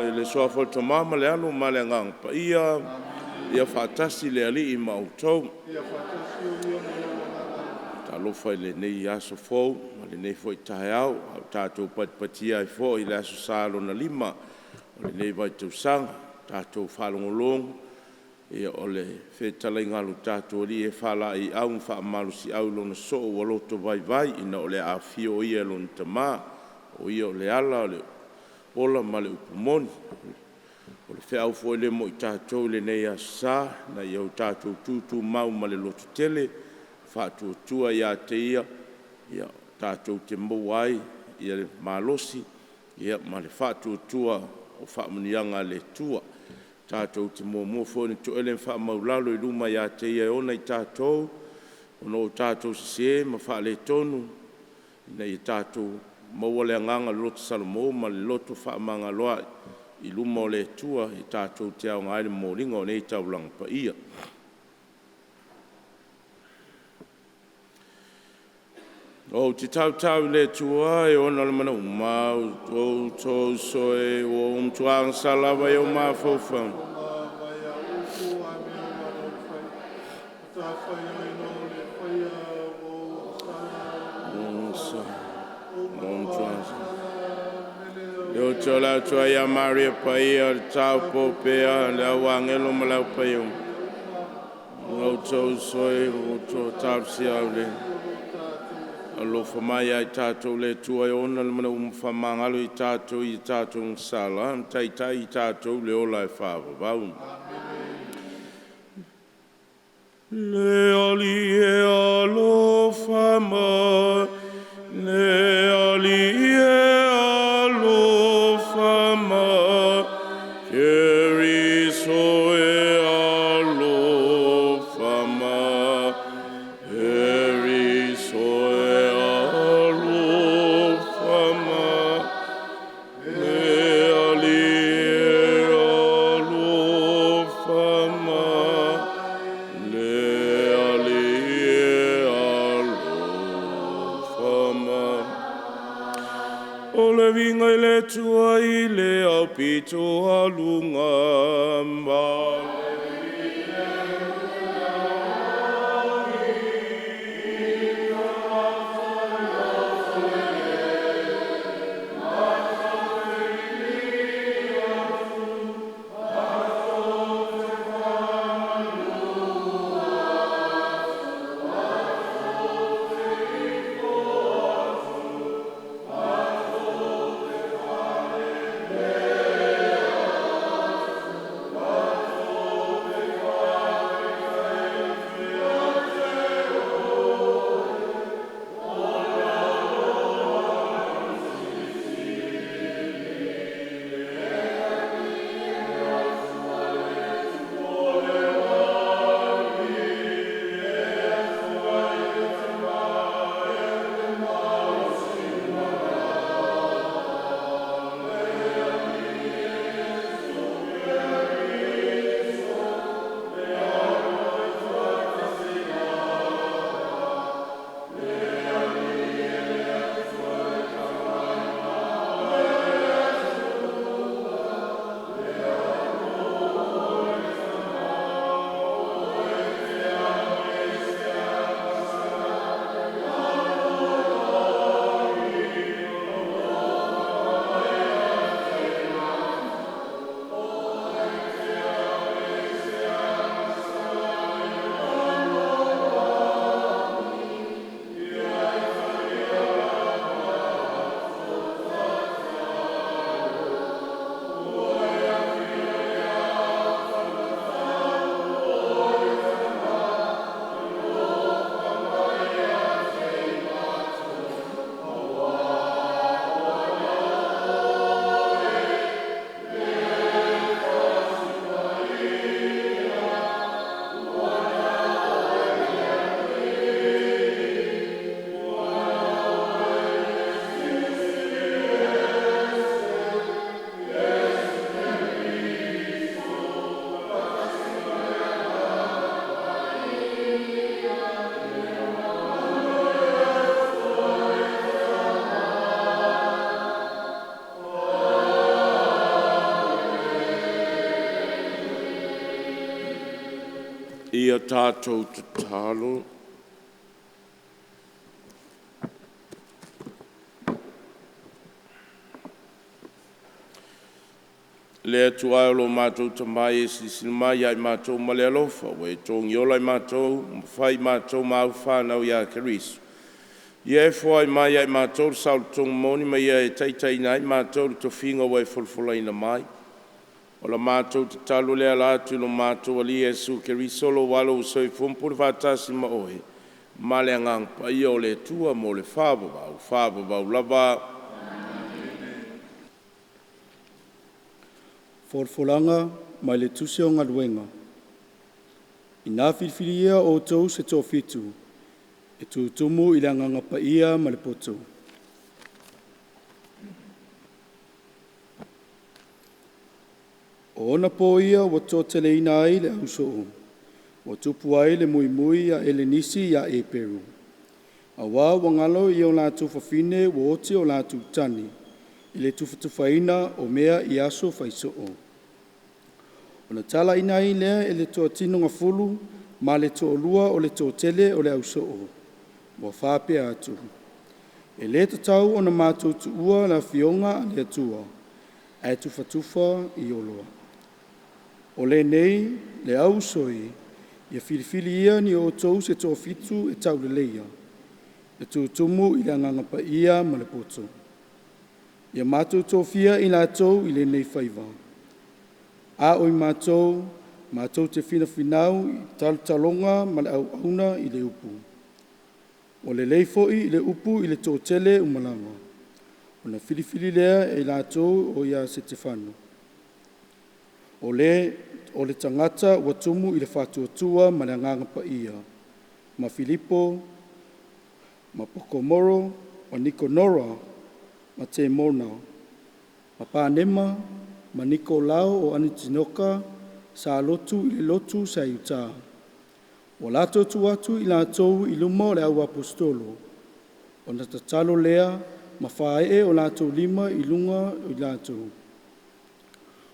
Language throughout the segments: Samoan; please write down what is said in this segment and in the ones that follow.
I le Suafa o le Tama ma le Alo ma le Agaga Paia, ia faatasi le Alii ma outou. Ia faatasi oe ma lou agaga. Talofa i lenei aso fou ma lenei foi taeao, a ua tatou patipatia ai foi i le Aso Sa lona 5 o lenei vaitausaga. Ua tatou faalogologo o le fetalaiga a lo tatou Alii e faalaeiau ma faamalosiau i lona soo ua loto vaivai ina o le a afio o Ia i lona Tama, o Ia o le ala, o le ola ma le upu moni. O le feau foi lea mo i tatou i lenei Aso Sa, ina ia o tatou tutumau ma le lototele, faatuatua ia te Ia, ia tatou te maua ai le malosi ma le faatuatua o faamanuiaga a le Atua. Tatou te muamua foi ona toele ma faamaualalo i luma ia te Ia e ona i tatou ona ua tatou sese ma faaletonu, ina ia tatou maua le agaga o le loto Salamo ma le loto fefaamagaloai i luma o le Atua e tatou te aoga ai le momoliga o nei taulaga paia. Ou te tautau i le Atua e ona le manaoga uma, O outou uso e, ua ou matua agasala lava i ou mafaufauga. Mai a upu a mea ua ou faia, matafaioi loa le faia ua ou agasala ua ou agasala ua ou matua agasala mele Le uso a le Atua ia Maria Paia, o le taopo tapo pea pea le au agelo ma le au le paia au uma, paia uma o outou uso e, ua outou talosia o au le. lo tatou Atua. Alofa mai ia i tatou le Atua e ona le manaoga faamagalo i tatou i tatou agasala, ma taitai i tatou i le ola e faavavau. Amene. Le Alii e alofa mai, le Alii e alofa mai, Keriso e alofa mai, Keriso e alofa mai. Le Alii e alofa mai, le Alii e alofa mai. O le viiga i le Atua i le aupito aluga, ma le Ia tatou tatalo. Le Atua e o lo matou Tama e silasila mai ia i matou ma le alofa, ua e togiola i matou ma fai matou ma au fanau ia Keriso, ia e foai mai ia i matou le saolotoga moni ma ia e taitaiina ai matou i le tofiga ua e folafolaina mai. O la matou tatalo lea e ala atu i lo matou Alii Iesu Keriso, lou Alo ua soifua ma pule faatasi ma oe ma le Agaga Paia o le Atua mo le faavavau, faavavau lava. Folafolaga mai le Tusi o Galuega. Ina filifilia outou se toafitu e tutumu i le Agaga Paia ma le poto, O onapo ia ua toateleina ai le ausoo, ua tupu ai le muimui a Elenisi ia Eperu, auā ua galo i o latou fafine ua oti o latou tani i le tufatufaina o mea i aso faisoo. Ona talaiina ai lea e le toatinogafulu ma le toalua o le toatele o le ausoo, ua faapea atu, “E lē tatau ona matou tuua le Afioga a le Atua ae tufatufa i oloa. O lenei le au usoi, ia filifilia e outou se toafitu e tauleleia, e tutumu i le Agaga Paia ma le poto. Ia matou tofia i latou i lenei faiva. A o i matou, matou te finafinau i talotaloga ma le auauna i le upu. Ua lelei foi le upu i le toatele uma lava. Ona filifili lea e i latou o ia Setefano, o le tagata ua tumu i le faatuatua ma le Agaga Paia, ma Filipo, ma Pokomoro, ma Nikonora, ma Temona, ma Panema, ma Nikolao o Anitioka sa lotu i le lotu sa i Iuta. Ua latou tuu atu i latou i luma o le auaposeitolo, ona tatalo lea ma faaee o latou lima i luga o i latou.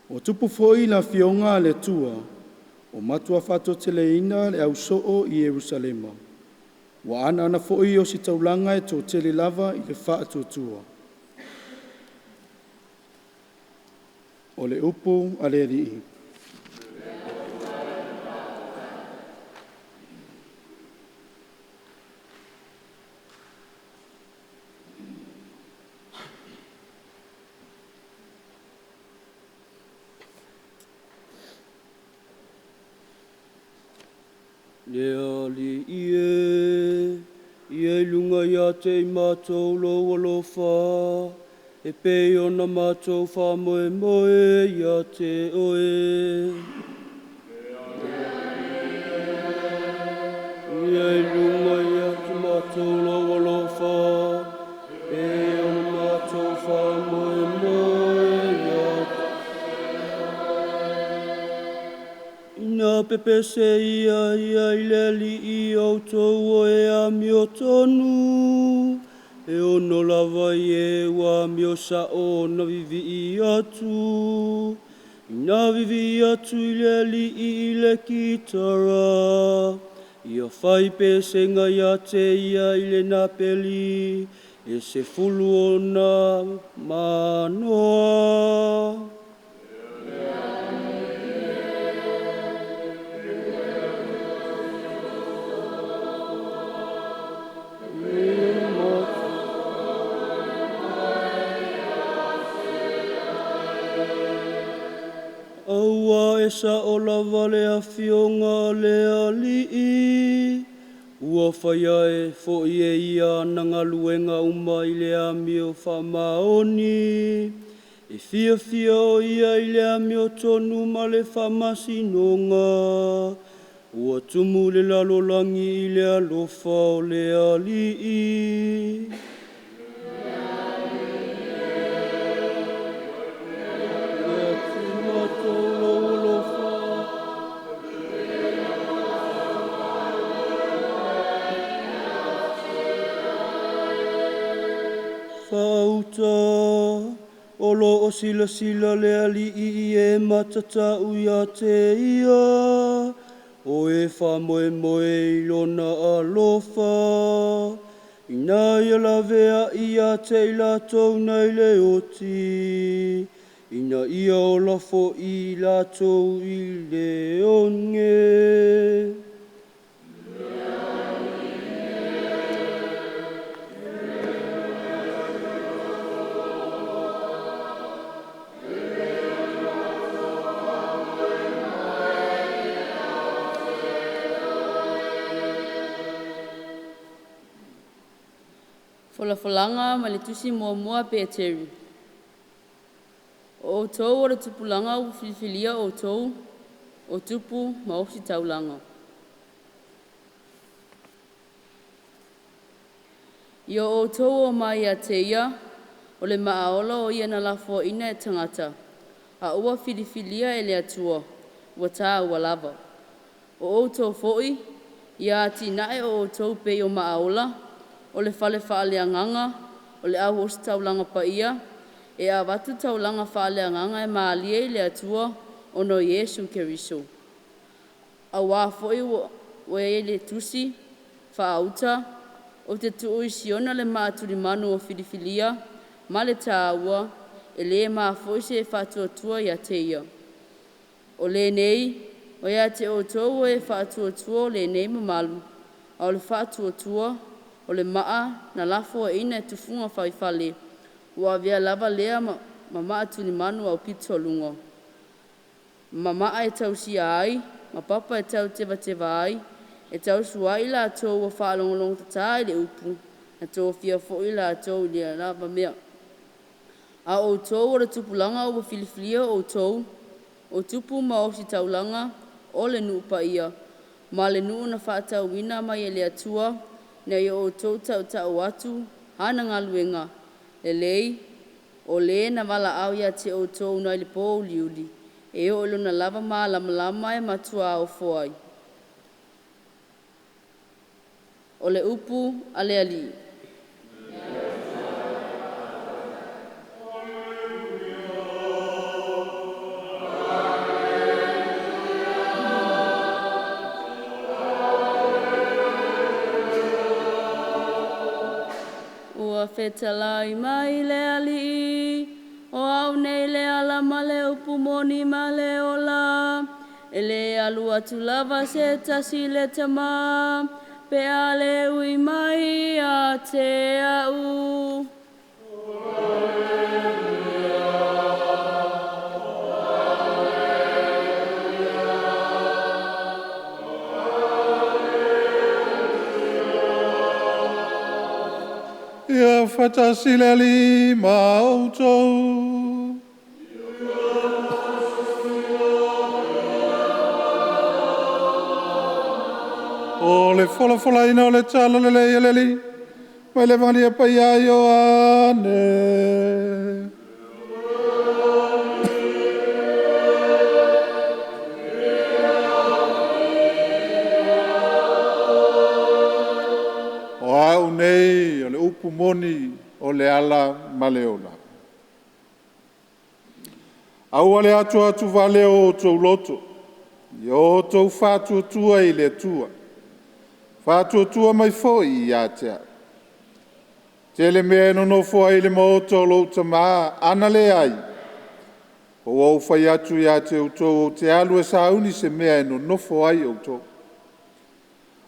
Ua tupu foi i le Afioga a le Atua, ua matua faatoateleina le ausoo i Ierusalema, ua anaana foi ositaulaga e toatele lava i le faatuatua. O le upu a le Alii. Le Alii e, ia i luga ia te i matou lou alofa, e pei ona matou faamoemoe ia te oe. Ia i luga ia te matou lou alofa, e pei ona matou faamoemoe ia te Ina pepese ia ia i le Alii outou o e amiotonu, e ono lava i e ua amio sao ona vivii atu. Ina vivii atu i le Alii i le kitara, ia fai pesega ia te ia i le napeli, e 16 ona manoa. Auā e sao lava le Afioga a le Alii, ua faia e foi e ia ana galuega uma i le amio faamaoni. E fiafia o ia i le amiotonu ma le faamasinoga. Ua tumu le lalolagi i le alofa o le Alii. Ia te matou lou alofa, Faauta, o lo o silasila le Alii i e matatau ia te ia. O e faamoemoe i lona alofa, ina ia laveai ia te i latou nai le oti, ina ia ola fo'i latou i le oge. Folafolaga ma le Tusi Muamua a Peteru. O outou o le tupulaga ua filifilia outou o tupu ma ositaulaga. Ia outou omai ia te Ia, o le maa ola o Ia na lafoaina e tagata, a ua filifilia e le Atua, ua tāua lava. O outou foi, ia atinae o outou pei o maa ola, o le fale faaleagaga o le au ositaulaga paia, e avatu taulaga faaleagaga e malie i le Atua ona o Iesu Keriso. Auā foi ua i ai le Tusi faauta, “Ou te tuu i Siona le maa tulimanu ua filifilia ma le tāua, e lē ma foe se e faatuatua iā te ia.” O lenei, o ia te outou o e faatuatua o lenei mamalu, a o le faatuatua, o le maa na lafoaiina e tufuga faifale, ua avea lava lea ma maa tulimanu aupito aluga, ma maa e tausia ai ma papa e tautevateva ai, e tausu ai i latou ua faalogologotatā i le upu, na tofia foi i latou i lea lava mea. A o outou o le tupulaga ua filifilia outou, o tupu ma ositaulaga, o le nuu paia, ma le nuu na faatauina mai e le Atua, ina ia outou tautau atu ana galuega lelei, o Le na valaau ia te outou mai le pōuliuli e oo i lona lava malamalama e matuā ofo ai. O le upu a le Alii. Ua fetalai mai le Alii, O Au nei le ala ma le upu moni ma le ola. E le alu atu lava se tasi i le Tamā, pe a le ui mai ia te A'u. Ia faatasi le Alii ma outou. O le folafolaina o le Talalelei a le Alii mai le Evagelia Paia a Ioane. O au nei o le upu moni, o le ala ma le ola. Aua le atuatuvale o outou loto, ia outou faatuatua i le Atua, faatuatua mai foi ia te au. E tele mea e nonofo ai i le maota o lou Tama, a na leai, ua ou fai atu ia te outou, ou te alu e sauni se mea e nonofo ai outou.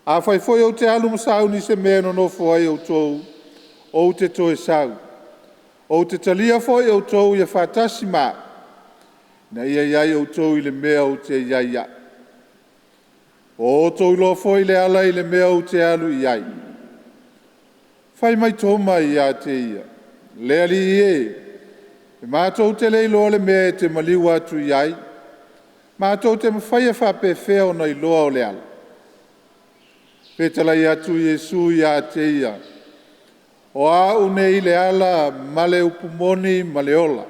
Afai foi ou te alu ma sauni se mea e nonofo ai outou, ou te toe sau, ou te talia foi outou ia faatasi ma au, ina ia i ai outou i le mea ou te i ai au. Ua outou iloa foi le ala i le mea ou te alu i ai. Fai mai Toma ia te ia, “Le Alii e, e matou te le iloa le mea e te maliu atu i ai, matou te mafaia faapefea ona iloa o le ala?” Fetalai atu Iesu ia te ia, “O au nei le ala ma le upu moni ma le ola.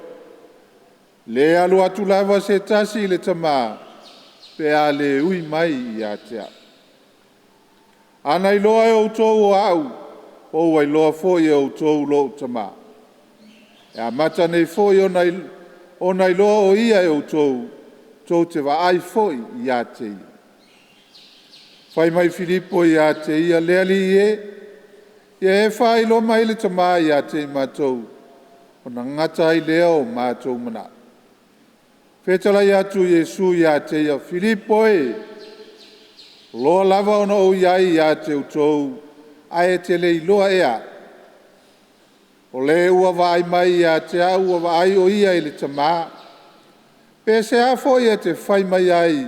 E le alu atu lava se tasi i le Tama, pe a le ui mai ia te au. A na iloa e outou o au, ua iloa foi e outou lou Tama. E amata nei foi ona iloa o Ia e outou, tou te vaai foi ia te ia.” Fai mai Filipo ia te ia, “Le Alii e, ia e faailoa mai le Tama ia te i matou, ona gata ai lea o matou manao.” Fetalai atu Iesu ia te ia, “Filipo e, ua loa lava ona ou i ai ia te outou, ae e te le iloa ea au? O le ua vaai mai ia te au ua vaai o ia i le Tama. Pe sea foi e te fai mai ai,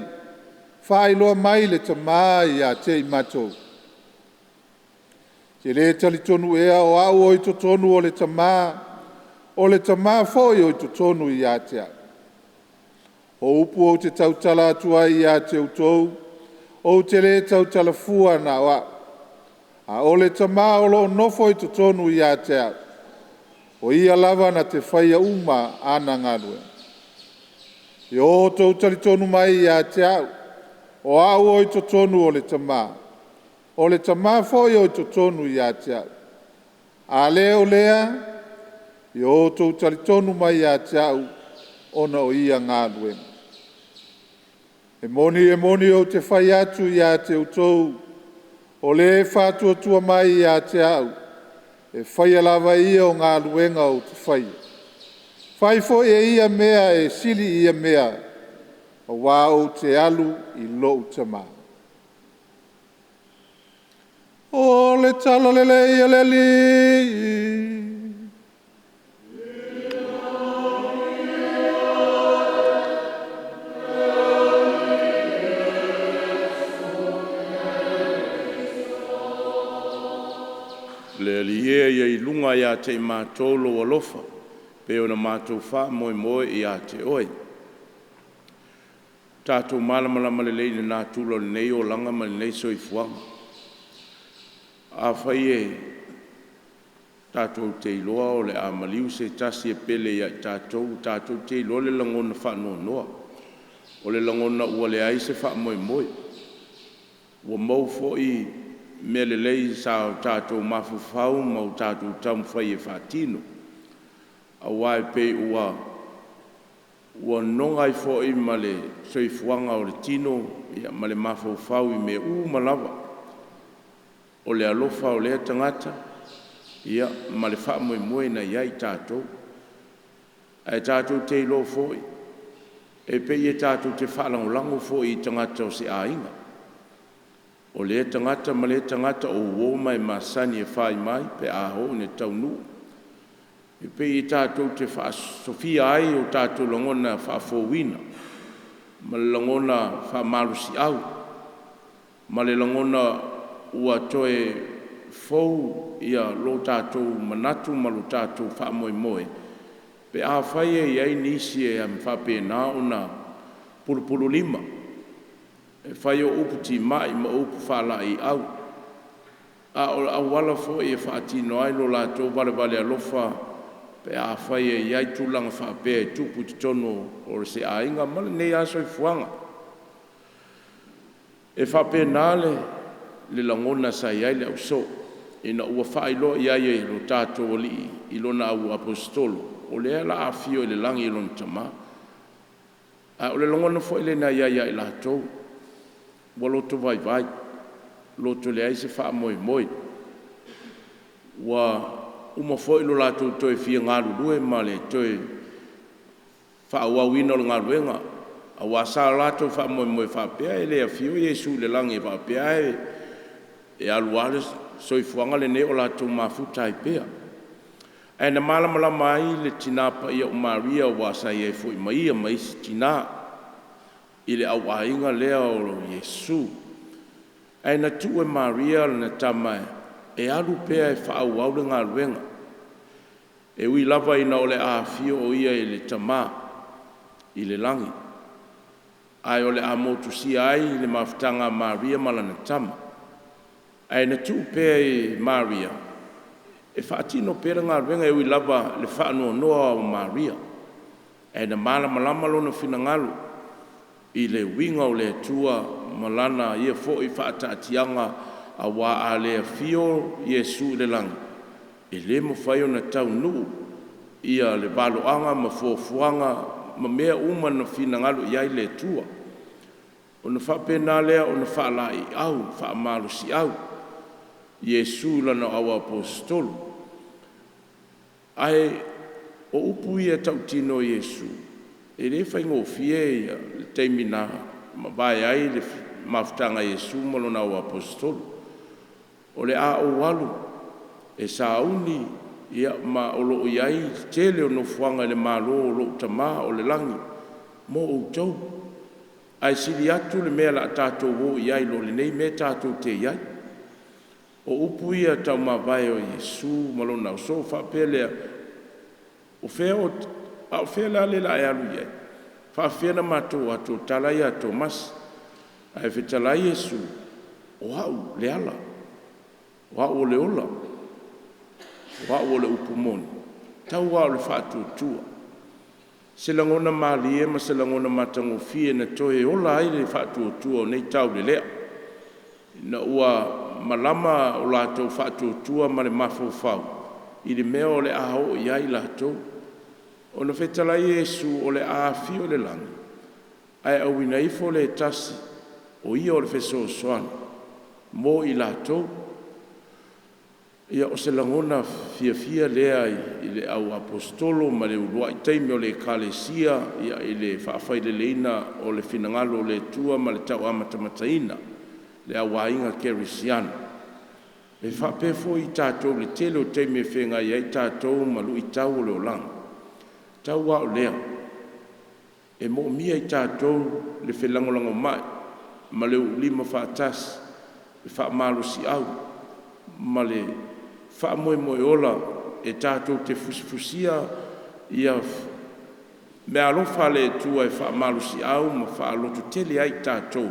‘Faailoa mai le Tama ia te i matou?’ E te le talitonu ea o au oi totonu o le Tama, o le Tama foi o i totonu ia te au? O upu ou te tautala atu ai ia te outou, ou te le tautala fua na o au, a o le Tama o lo o nofo i totonu ia te au, o Ia lava na te faia uma ana galuega. Ia outou talitonu mai ia te au, o au oi totonu o le Tama, o le Tama foi o i totonu ia te au. A le o lea, ia outou talitonu mai ia te au ona o ia galuega. E moni, e moni ou te fai atu ia te outou, o le faatuatua mai ia te au, e faia lava ia o galuega ou te faia. E fai foi e ia mea e sili i ia mea, auā ou te alu i lou Tama. O le Tala Lelei a le Alii. Le Alii e, ia i luga ia te i matou lou alofa pei ona matou faamoemoe ia te Oe. Tatou malamalama lelei i le natura o lenei olaga ma lenei soifuaga. Afai e tatou te iloa o le a maliu se tasi e pele ia i tatou, tatou te iloa le lagona faanoanoa, o le lagona ua leai se faamoemoe, ua mou foi mea lelei sa o tatou mafaufau ma o tatou taumafai e faatino, aua e pei ua noga ai foi ma le soifuaga o le tino ma le mafaufau i mea uma lava, o le alofa o lea tagata ma le faamoemoe na i ai tatou. Ae tatou te iloa foi, e pei e tatou te faalagolago foi i tagata o se aiga, o lea tagata ma lea tagata o uo ma e masani e fai mai pe a oo ina taunuu. E pei tatou te faasosofia ai o tatou lagona faafouina ma le lagona faamalosiau ma le lagona ua toe fou lo tatou manatu ma lo tatou faamoemoe pe afai e i ai nisi e faapena ona pulupululima e fai o upu timai ma upu faalaeiau, a o auala foi e faatino ai lo latou valevale alofa pe afai e i ai tulaga faapea e tupu i totonu o se aiga ma lenei lava soifuaga. E faapena le lagona sa i ai le ausoo ina ua faailoa i ai e lo tatou Alii i Lona auaposeitolo, o lea o le a afio i le lagi i lona Tama. A o le lagona foi lena e i ai ia i latou, ua loto vaivai, loto leai se faamoemoe, ua uma foi lo latou toe fia galulue ma le toe faaauauina o le galuega, aua sa latou faamoemoe e faapea e le afio Iesu i le lagi e faapea ae alu lava le soifuaga lenei o latou mafuta ai pea. Ae na malamalama ai le Tina Paia o Maria, aua sa i ai foi ma ia ma isi tina i le auaiga lea o Iesu, ae na tuu e Maria lana tama e alu pea e faaauau le galuega, e ui lava ina o le a afio o ia i le Tama i le lagi, ae o le a motusia ai le mafutaga a Maria ma lana tama. Ae na tuu pea i Maria e faatino pea le galuega, e ui lava i le faanoanoa o Maria, ae na malamalama lona finagalo i le uiga o le Atua ma Lana ia foi faataatiaga, aua a le afio Iesu i le lagi, e le mafai ona taunuu le valoaga ma fuafuaga ma mea uma na finagalo i ai le Atua. Ona faapena lea ona faalaeiau, faamalosiau Iesu i Lana auaposeitolo. Ae o upu ia tautino a Iesu, e le faigofie le taimi na mavae ai le mafutaga a Iesu ma Lona auaposeitolo. O le a ou alu e sauni ma o lo o i ai le tele o nofoaga i le Malo o lou Tama o le lagi mo outou, ae sili atu le mea o le a tatou o i ai i lo lenei mea tatou te i ai. O upu ia taumavae o Iesu ma Lona ausoo, ona faapea lea, o fea a o fea la lea o le a e alu i ai? E faafefea ona matou o atu? O le tala ia a Tomasi. Ae fetalai Iesu, “O Au le ala, o Au o le ola, o Au o le upu moni.” Tau lava o le faatuatua, se lagona malie ma se lagona matagofie na toe ola ai le faatuatua o nei taulelea, ina ua malama o latou faatuatua ma le mafaufau i le mea o le a oo i ai latou. Ona fetalai Iesu o le a afio i le lagi ae auina ifo le tasi o Ia o le Fesoasoani mo i latou. Ia, o se lagona fiafia lea i le au aposetolo ma le uluai taimi o le Ekalesia i le faafaileleina o le finagalo o le Atua ma le tau amatamataina o le au aiga kerisiano. E faapea foi tatou i le tele o taimi e feagai ai tatou ma luitau o le olaga, tau lava o lea e moomia i tatou le felagolagomai ma le uulima faatasi, le faamalosiau ma le faamoemoe ola e tatou te fusifusia meaalofa a le Atua e faamalosiau ma faalototele ai i tatou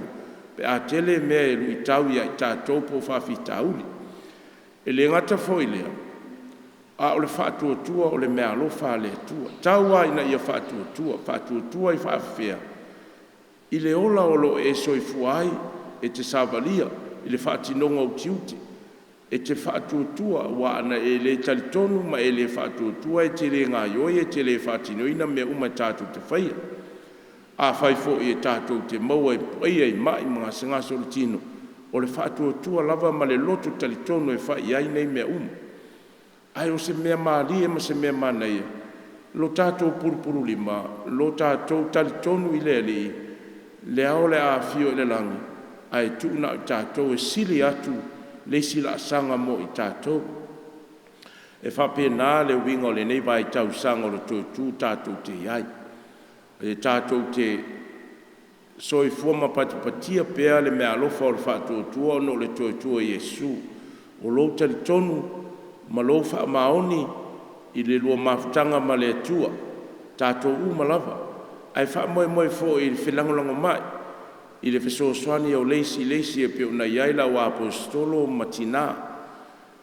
pe a tele mea e luitau ia i tatou po o faafitauli. E le gata foi i lea, a o le faatuatua o le meaalofa a le Atua. Tau lava ina ia faatuatua. Faatuatua e faafefea? I le ola o lo o e soifua ai, e te savalia i le faatinoga o ou tiute, e te faatuatua aua ana e le talitonu ma e le faatuatua e te le gaoioi, e te le faatinoina mea uma tatou te faia. Afai foi tatou te maua i paia i mai ma gasegase o le tino, o le faatuatua lava ma le loto talitonu e fai i ai nei mea uma. Ae o se mea malie ma se mea manaia lo tatou pulupululima, lo tatou talitonu i le Alii, lea o le a afio i le lagi ae tuu na o i tatou e sili atu le isi laasaga mo i tatou. E faapena le uiga o lenei vaitausaga o le toe tu tatou te i ai, e tatou te soifua ma patipatia pea le meaalofa o le faatuatua ona o le toe o Iesu. O lou talitonu ma lou faamaoni i le lua mafutaga ma le Atua, tatou uma lava, ae faamoemoe foi i le felagolagomai i le fesoasoani o le isi i le isi e pei ona i ai le auaposeitolo ma tina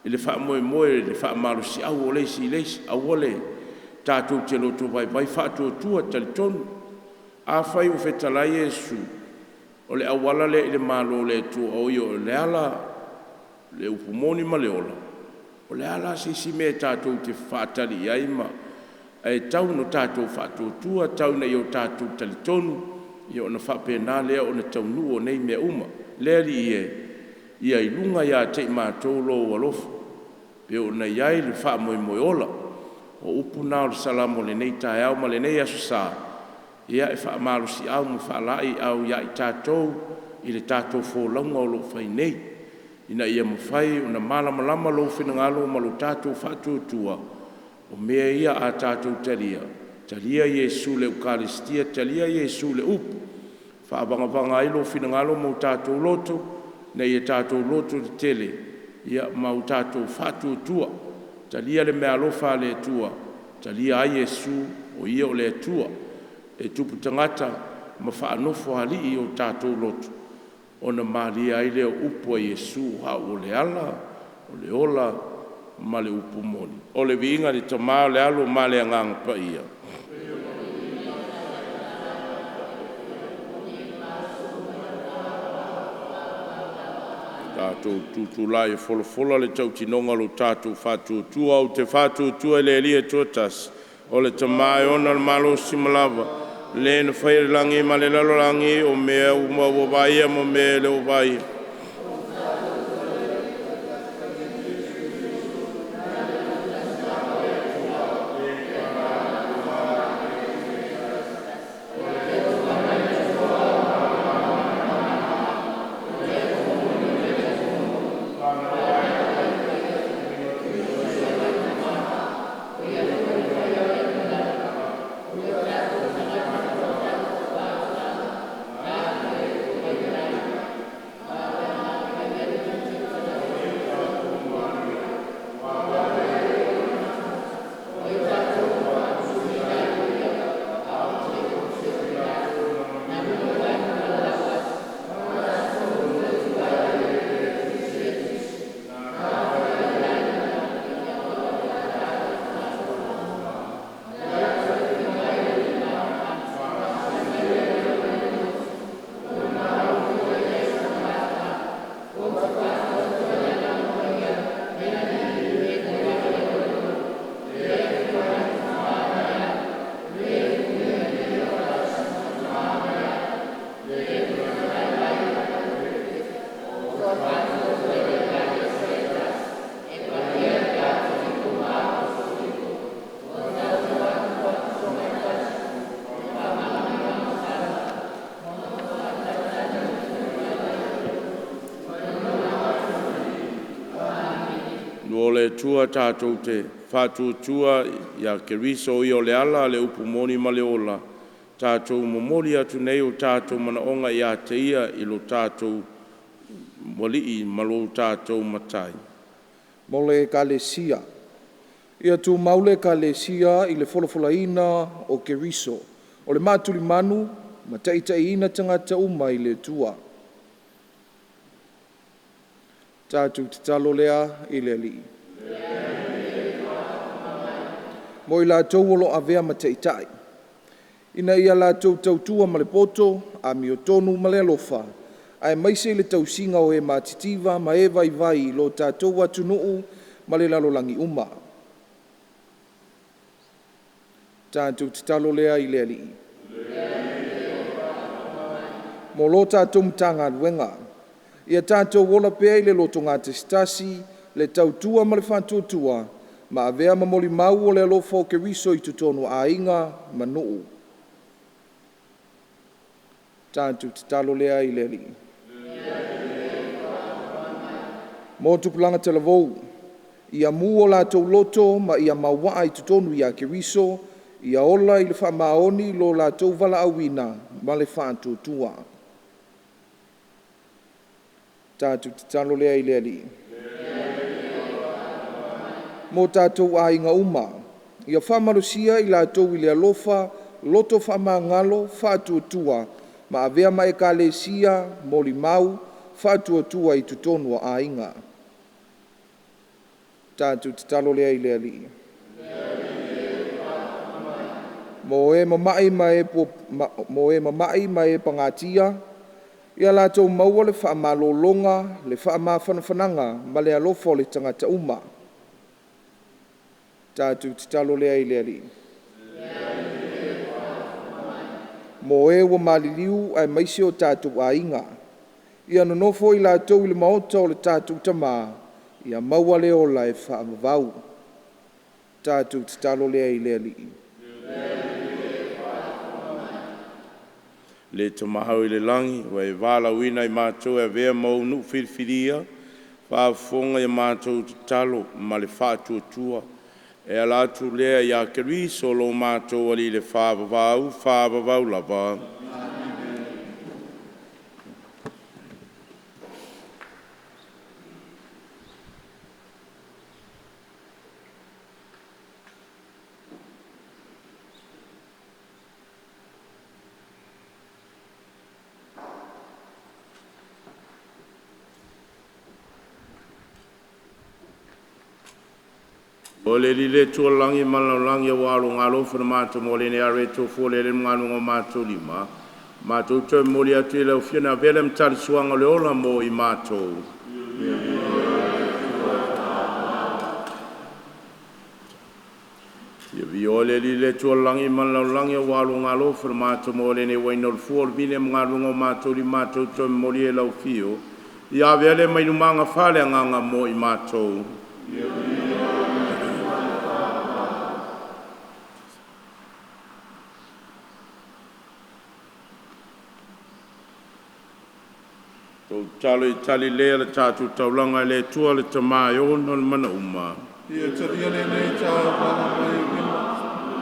i le faamoemoe i le faamalosiau o le isi i le isi. Aua le tatou te lotovaivai, faatuatua, talitonu. Afai ua fetalai Iesu o le auala lea i le Malo o le Atua, o Ia o le ala, le upu moni ma le ola, o le a la se isi mea tatou te faatali i ai ma… Ae tatau ona tatou faatuatua, tau ina o tatou talitonu ona faapena lea ona taunuu o nei mea uma. Le Alii e, ia i luga ia te i matou Lou alofa e pei ona i ai le faamoemoe ola. O upu na o le Salamo i lenei taeao ma lenei Aso Sa e faamalosiau ma faalaeiau ia i tatou i le tatou folauga o lo o fai nei, ina ia mafai ona malamalama lou finagalo ma lo tatou faatuatua. O mea ia a tatou talia, talia Iesu i le Ekalesia, talia Iesu i le upu, faavagavaga ai lou finagalo ma o tatou loto ina ia tatou lototetele ma o tatou faatuatua. Talia le meaalofa a le Atua, talia ai Iesu o Ia o le Atua e tupu tagata ma faanofoalii i o tatou loto, ona malie ai lea o upu a Iesu, “O Au o le ala, o le ola ma le upu moni.” O le viiga i le Tama, le Alo ma le Agaga Paia. Tatou tutulai e folafola le tautinoga o lo tatou faatuatua. Ou te faatuatua i le Alii e toatasi, o le Tama e ona le malosi ma lava, Le na faia le lagi ma le lalolagi o mea uma ua vaaia ma mea e le o vaaia. O le Atua tatou te faatuatua ia Keriso o ia o le ala, le upu moni ma le ola, tatou momoli atu nei o tatou manaoga ia te Ia i lo tatou Alii ma lo tatou Matai. Mo le Ekalesia. Ia tumau le Ekalesia i le folafolaina o Keriso, o le matulimanu ma taitaiina tagata uma i le Atua. Tatou tatalo lea i le Alii. Mo i latou o lo o avea ma taitai, ina ia latou tautua ma le poto, amiotonu ma le alofa, aemaise le tausiga o e matitiva ma e vaivai i lo tatou atunuu ma le lalolagi uma. Tatou tatalo lea i le Alii. Mo lo tatou Matagaluega, ia tatou ola pea i le lotogatasitasi, le tautua ma le faatuatua, ma avea ma molimau o le alofa o Keriso i totonu o aiga ma nuu. Tatou tatalo lea i le Alii. Mo tupulaga talavou, ia mu o latou loto ma ia mauaa i totonu ia Keriso, ia ola i le faamaoni lo latou valaauina ma le faatuatua. Tatou tatalo lea i le Alii. Mo tatou aiga uma, ia faamalosia i latou i le alofa, loto faamagalo, faatuatua ma avea ma ekalesia molimau faatuatua i totonu o aiga. Tatou tatalo lea i le Alii. Mo e mamai ma e, mo e mamai ma e pagatia, ia latou maua le faamalologa, le faamafanafanaga ma le alofa o le tagata uma. Tatou tatalo lea i le Alii. Mo e ua maliliu aemaise o tatou aiga, ia nonofo i latou i le maota o le tatou Tamā, ia maua le ola e faavavau. Tatou tatalo lea i le Alii. Le Tamā i le lagi, ua e valaauina i matou e avea ma ou nuu filifilia, faafofoga i a matou tatalo ma le faatuatua, e ala atu lea ia Keriso lo matou Alii i le faavavau, faavavau lava. O le Alii le Atua o le lagi ma le lalolagi, aua o lo galofa na matou mo le aro e tofu le le magaluga o matou lima. Matou toe momoli atu i lau Afioga avea le matalisuaga o le ola mo i matou. Ia Viia oe le Alii le Atua o le lagi ma le lalolagi aua lou agaalofa ua matou maua ai lenei uaina o le fua o le vine ma galuega ua matou lima a toe momoli ai i lau Afio. Ia ave lea mai lumagafa le agaga mo i matou. Tou tatalo ia tali lea le tatou taulaga e le Atua le Tama e ona le mana uma. Ia talia lenei taulaga mai ou lima,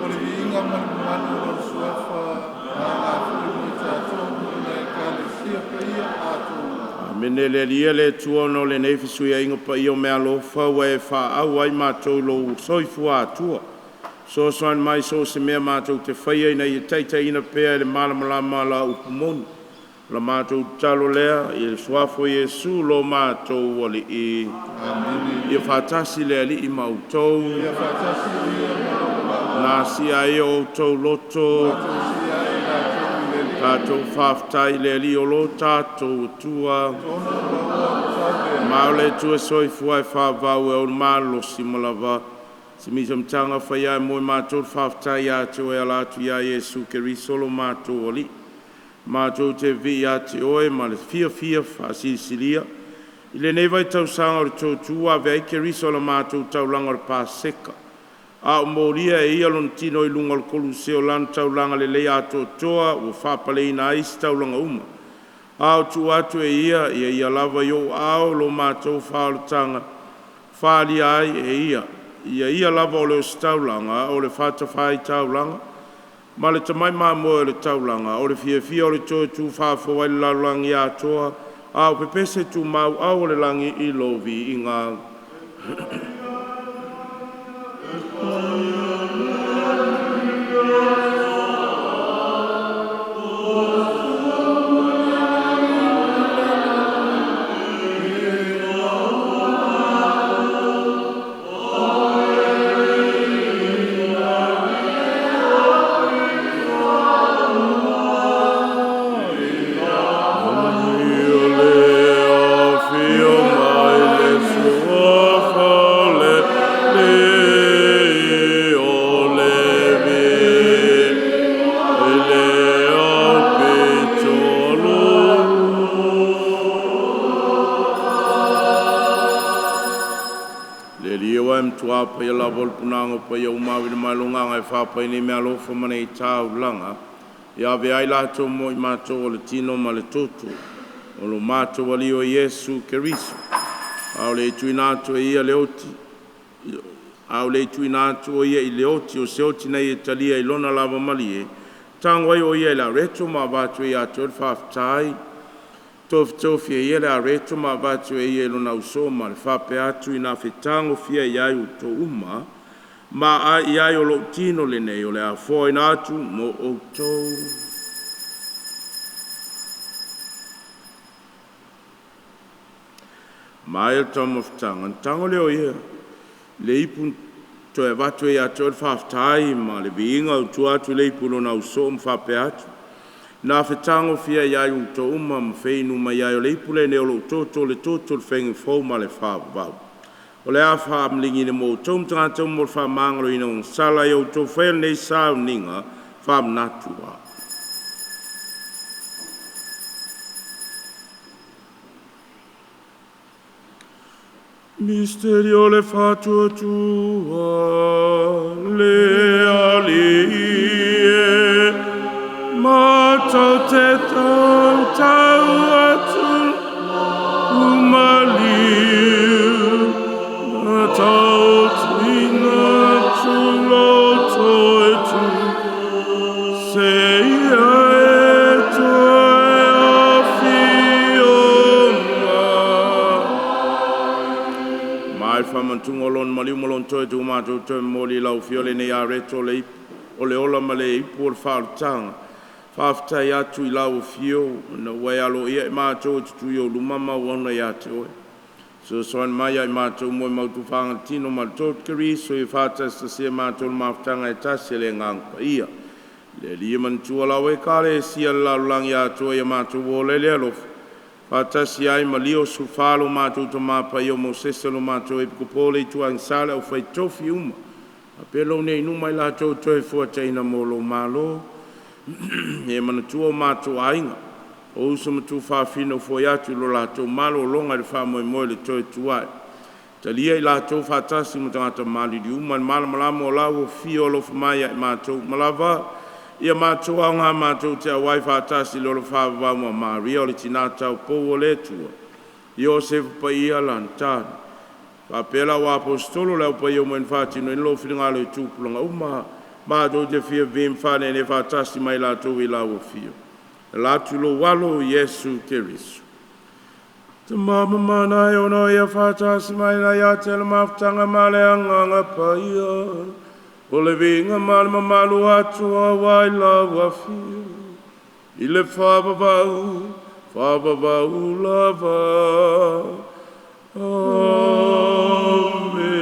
o le viiga ma le mamalu i Lona Suafa, e aoga foi mo i tatou ma le Ekalesia paia atoa. Amene. Le Alia le Atua ona o lenei fesuiaiga paia o meaalofa ua e faaau ai matou i lou soifua Atua. Fesoasoani mai so o se mea matou te faia ina ia taitaiina pea e le malamalama lau upu moni. O la matou tatalo lea i le Suafa o Iesu lo matou Alii. Amene. Ia faatasi le Alii ma outou. Ia faatasi ia ma lou agaga. Na sia ai o outou loto. Matou sia ai latou i le Alii. Tatou faafetai i le Alii o lo tatou Atua. Tono ma ua tatau lea. Ma o le Atua soifua e faavavau e ou malosi ma lava. Se misa mataga faia e mo i matou le faafetai ia te oe ala atu ia Iesu Keriso lo matou Alii. Matou te vivii ia te oe ma le fiafia faasilisili i lenei vaitausaga o le tootoo ua avea ai Keriso o le matou taulaga o le Paseka, a o molia e Ia Lona tino i luga o le Koluseo lana taulaga lelei atoatoa ua faapaleina ai isi taulaga uma, a o tuu atu e Ia ia Ia lava i ou aao lo matou faaolataga, faaalia ai e Ia ia Ia lava o le ositaulaga, o le fatafaitaulaga ma le tamai mamoe o le taulaga, o le fiafia o le toe tu faafou ai le lalolagi atoa, a o pepese tumau au o le lagi i lou viiga. Ia le afio mai le Suafa o le Alii, o le viiga i le aupito Le Alii e aua e matua paia lava o le punaga o paia ua mauina mai lou agaga e faapai nei meaalofa ma nei taulaga, e ave ai latou mo i matou o le tino ma le toto o lo matou Alii o Iesu Keriso. A o le i tuuina atu e ia le oti, a o le i tuuina atu o ia i le oti o se oti na ia talia i lona lava malie, tago ai o ia i le areto ma avatu ai ia te oe le faafetai, tofitofi e ia le areto ma avatu e ia i lona ausoo ma le faapea atu, “Ina fetagofia i ai outou uma ma aai i ai, o lou tino lenei o le a foaina atu mo outou.” Maea le taumafataga, ona tago lea o ia i le ipu toe avatu ai ia te oe le faafetai ma le viiga, ua tuu atu le ipu i lona ausoo ma faapea atu, “Ina fetagofia ai outou uma ma feinu mai ai, o le ipu lenei o lou toto, o le toto o le faiga fou ma le faavavau. O le a faamaligi mo outou ma tagata uma mo le faamagaloina o sala. Ia outou faia lenei sauniga faamanatu.” Misteri o le Faatuatua le Alii e, matou te tautau atu i lou maliu, na taotoina atu lou toe seia e toe afio mai. Ma le faamanatuga o lona maliu ma lona toe tu matou toe momoli i lau Afio lenei areto o le ipu o le ola ma le ipu o le faaolataga, faafetai atu i lau Afio ina ua e aloaia i matou e tutu i ou luma ma auauna ia te oe. Fesoasoani mai ia i matou ua mautu faga le tino ma le toto Keriso ia faatasitasia matou i le mafutaga e tasi a le Agaga Paia. Le Alii e manatua lau Ekalesia i le lalolagi atoa, ia matou ola i le alofa, faatasi ai ma Lio 14 lo matou Tama Paia o Mosese, lo matou Epikopo o le Itu Agasala le aufai tofi uma Faapea lou nei numa i latou toe fuataina mo lou malo. E manatua o matou aiga, o uso ma tuafafine ua foi atu i lo latou malologa i le faamoemoe i le toe tuai. Talia i latou faatasi ma tagata maliliu uma i le malamalama o lau Afio alofa mai ia i matou uma lava. Ia matou aoga matou te auai faatasi i le ola faavavau ma Maria o le Tina Taupou o le Atua, Iosefa Paia ma lana tane, faapea le au Aposetolo o le Au Paia uma na faatinoina lou finagalo i tupulaga uma, matou te fia ma faaneenee faatasi ma i latou i lau Afio. E ala atu i lou Alo Iesu Keriso. Tama ma Mana e ono ia faatasi mai la ia te le mafutaga ma le Agaga Paia, o le viiga ma le mamalu atoa auā i lau Afio, i le faavavau, faavavau lava. Amene.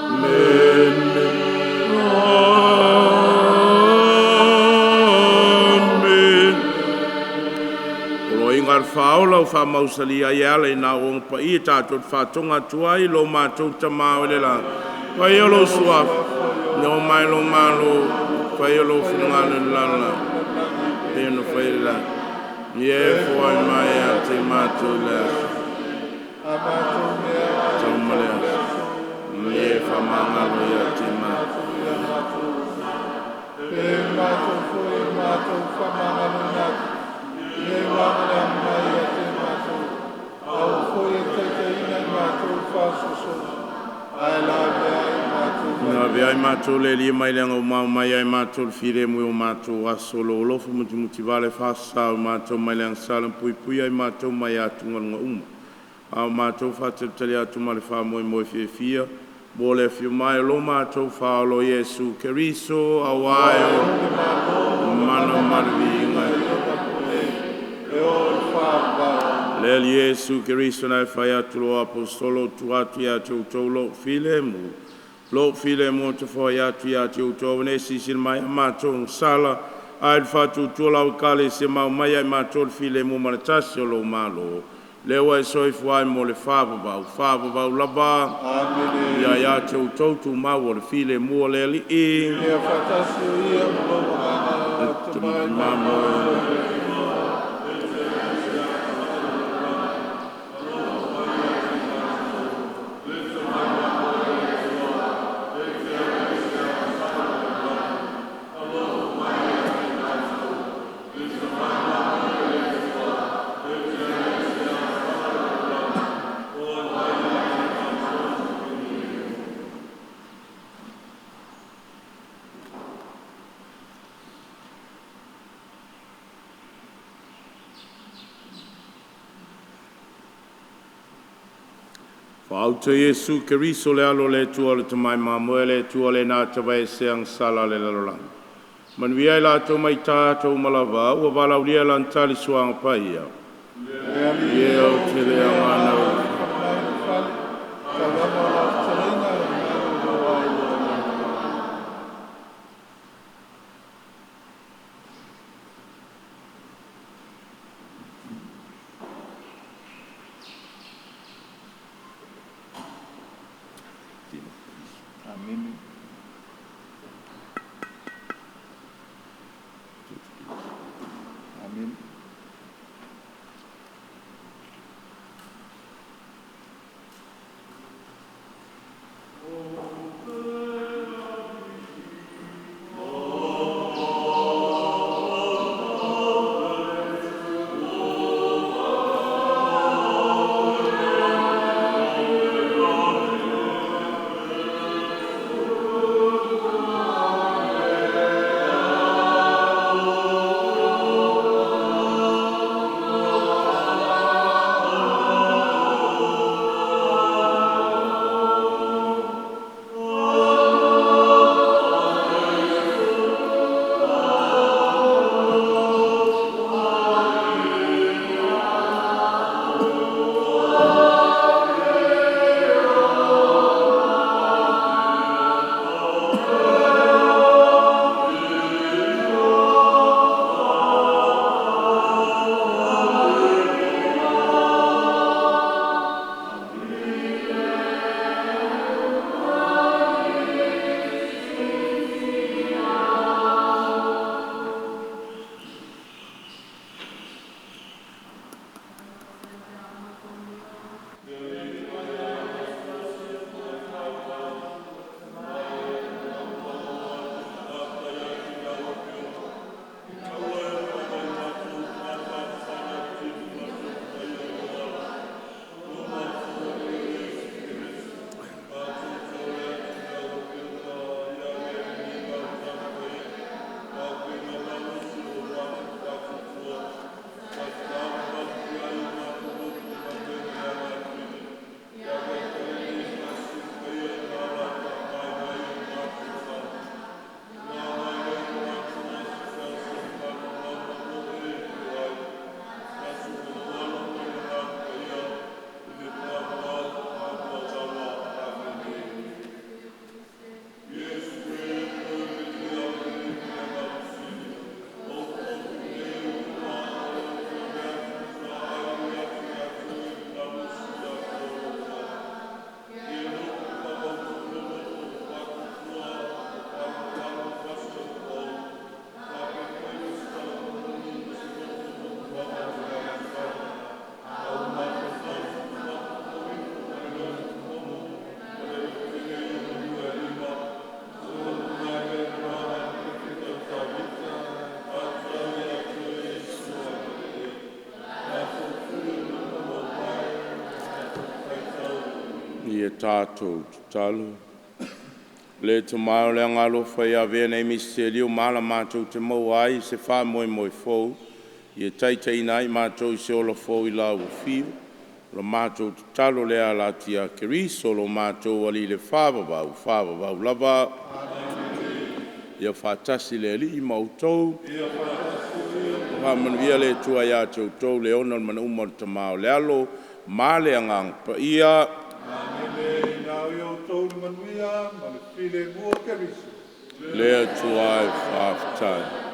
Amene. Amene. Poloaiga a le Faaola ua faamausalia ai e ala i na auauna paia tatou te faatoga atu ai, Lo matou Tama oi le lagi, Paia lou Suafa, Ina o mai lou Malo, Faia lou finagalo i le lalolagi e pei ona faia i le lagi. Ia e foai mai ia te matou i le aso, tau ma le aso, ia e faamagalo ia te matou. Pe matou foi e matou faamagaloina atu, le lagalaga mai ia te matou, aua foi e taitaiina i matou i faasoasoga, ae lavea ai matou mai Na le avea ai matou le Alii mai le agaumau mai ai matou le filemu i o matou aso, lou alofa mutimutivale faasasao i matou mai le agasala ma puipuia ai matou mai atugaluga uma, a o matou faatalitali atu ma le faamoemoe fiafia mo le afio mai o lo matou Faaola o Iesu Keriso, auā Aua e e ono ou le Malo, le mana mana ma ma le le viiga viiga e ona pule, e oo i le faavavau. Le Alii Iesu Keriso na e fai atu i lou Aposetolo, “O tuu atu ia te outou lou filemu, lou filemu ou te foai atu ia te outou, aua ne i silasila mai i a matou agasala, ae i le faatuatua o lau Ekalesia, ma aumai ia i matou le filemu ma le tasi o lou Malo, lea ua e soifua ai mo le faavavau, faavavau lava. Amene. Ia ia te outou tumau o le filemu o le Alii. Ia faatasi o ia ma lou agaga tamai Mamo. ma le Atua. Faaauta Iesu Keriso le Alo o le Atua le Tamai Mamoe le Atua le na tavaesea agasala a le lalolagi. Manuia ai latou mai tatou uma lava ua valaaulia lana tali suaga paia. Le Alii Ia ia, ou ou te te le le agana agana o o le faamai le fale, taulama o lau fetalaiga e malolo ai loa i le atunuu. Amene. Amene. Ia tatou tatalo. Le Tama o le Agaalofa ia avea nei misitelio ma ala matou te maua ai se faamoemoe fou, ia taitaiina ai matou i se ola fou i lau afio. O la matou tatalo lea e ala atu ia Keriso lo matou Alii i le faavavau, faavavau lava. Ia faatasi le Alii ma outou. Faamanuia le Atua ia te outou le ona o le manauma o le Tama o le Alo ma le Agaga Paia. Amene. Ina ia outou le manuia ma le filemu o Keriso. Le Atua e faafetai.